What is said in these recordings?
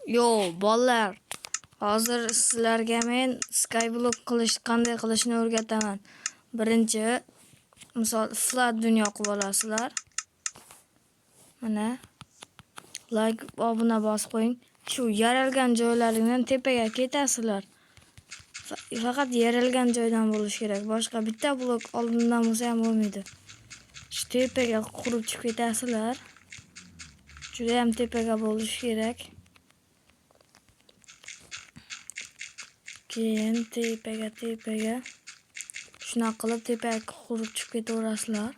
Yo, bolalar, hozir sizlarga men skyblock qilish qanday qilishni o'rgataman. Birinchi, misol flat dunyo qilib olasizlar. Mana like, obuna bosib qo'ying. Shu yaralgan joylaringdan tepaga ketasizlar. Faqat yaralgan joydan bo'lishi kerak. Boshqa bitta blok oldindan bo'lsa ham bo'lmaydi. Shu tepaga qurib chiqib ketasizlar. Juda ham tepaga bo'lishi kerak. Keyin tepaga shunaqa qilib tepaga qurib chiqib ketaverasizlar.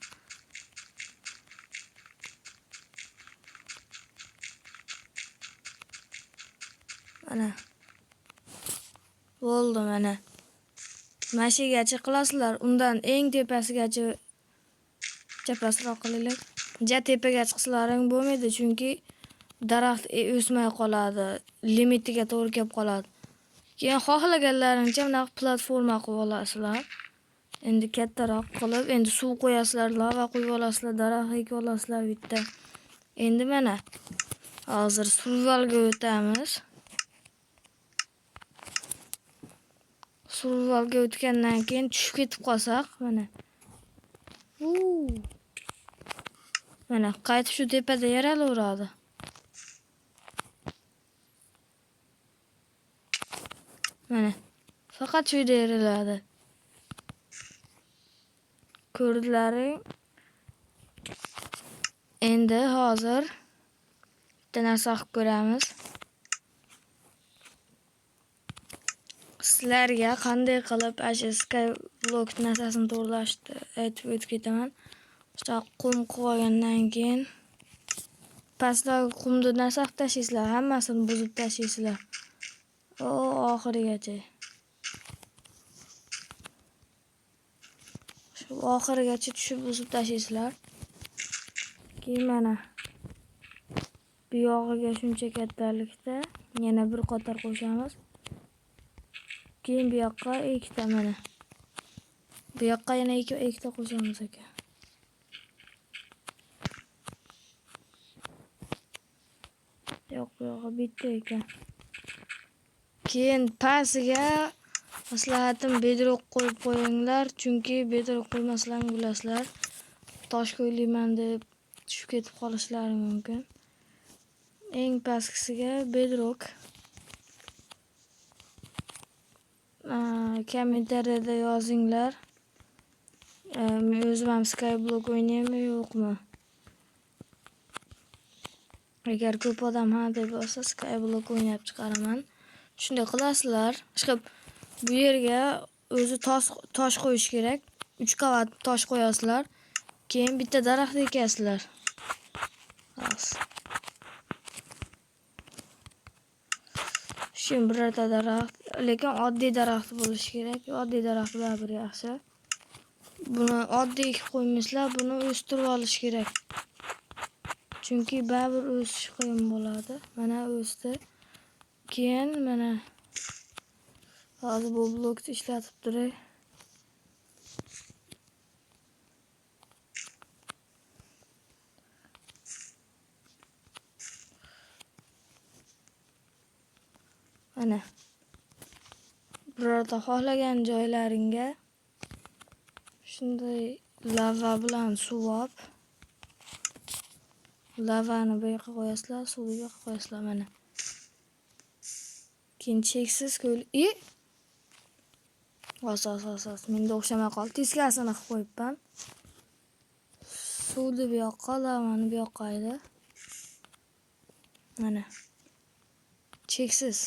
Mana bo'ldi mana. Mana shu yergacha qilasizlar. Undan eng tepasigacha pastroq qilaylik. Ja tepaga chiqsalaring bo'lmaydi, chunki daraxt o'smay qoladi, limitiga to'g'ri kelib qoladi. Keyin xohlaganlaringcha bunaqa platforma qilib olasizlar. Endi kattaroq qilib, endi suv qo'yasizlar, lava quyib olasizlar, daraxt ekib olasizlar bitta. Endi mana hozir survivalga o'tamiz. Survivalga o'tgandan keyin tushib ketib qolsak, mana. Mana qaytib shu tepada yaralaveradi. Mana faqat shu yerda yaraladi. Ko'rdilaring? Endi hozir bitta narsa qilib ko'ramiz. Sizlarga qanday qilib shu skyblock narsasini to'g'rilashni aytib o'tib ketaman. O'sha qum qilib olgandan keyin pastdagi qumni narsa qilib tashlaysizlar, hammasini buzib tashlaysizlar. O oxirigacha. Shu oxirigacha tushib buzib tashlaysizlar. Keyin mana bu yog'iga shuncha kattalikda yana bir qator qo'shamiz. Keyin bu yoqqa ikkita mana. Bu yoqqa yana ikkita qo'shamiz ekan. Yo'q, bu yoqqa bitta ekan. Keyin pastiga maslahatim bedrock qo'yib qo'yinglar, chunki bedrock qo'ymasalaring bilasizlar, tosh ko'ylayman deb tushib ketib qolishlari mumkin. Eng pastkisiga bedrock. Kommentariyada yozinglar. Men o'zim ham skyblock o'ynaymi yo'qmi? Agar ko'p odam ha deb yozsa, skyblock o'ynab chiqaraman. Shunday qilasizlar. Chiqib bu yerga o'zi tosh qo'yish kerak. 3 qavat tosh qo'yasizlar. Keyin bitta daraxt ekasizlar. Xolos. Shu birorta daraxt, lekin oddiy daraxt bo'lishi kerak. Oddiy daraxt baribir yaxshi. Buni oddiy ekib qo'ymaysizlar, buni o'stirib olish kerak. Chunki baribir o'sishi qiyin bo'ladi. Mana o'sdi. Keyin mana hozir bu blokni ishlatib turay. Mana birorta xohlagan joylaringga shunday lava bilan suvab, lavani bu yoqqa qo'yasizlar, suvni bu yoqqa qo'yasizlar mana. Keyin cheksiz ko'l. Os. Menda o'xshamay qoldi. Teskarisini qilib qo'yibman. Suvni bu yoqqa, lavani bu yoqqa edi. Mana. Cheksiz.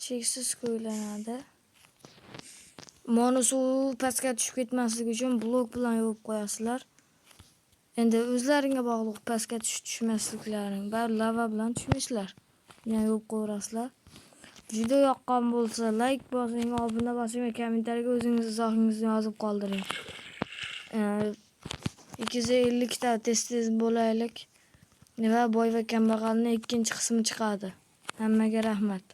Cheksiz ko'ylanadi. Mana suv pastga tushib ketmasligi uchun blok bilan yopib qo'yasizlar. Endi o'zlaringga bog'liq pastga tushib tushmasliklaring. Bari lava bilan tushmaysizlar. Yana yopib qo'yasizlar. Video yoqqan bo'lsa like bosing, obuna bosing va kommentariyaga o'zingiz izohingizni yozib qoldiring. 250 ta tez-tez bo'laylik va boy va kambag'alning ikkinchi qismi chiqadi. Hammaga rahmat.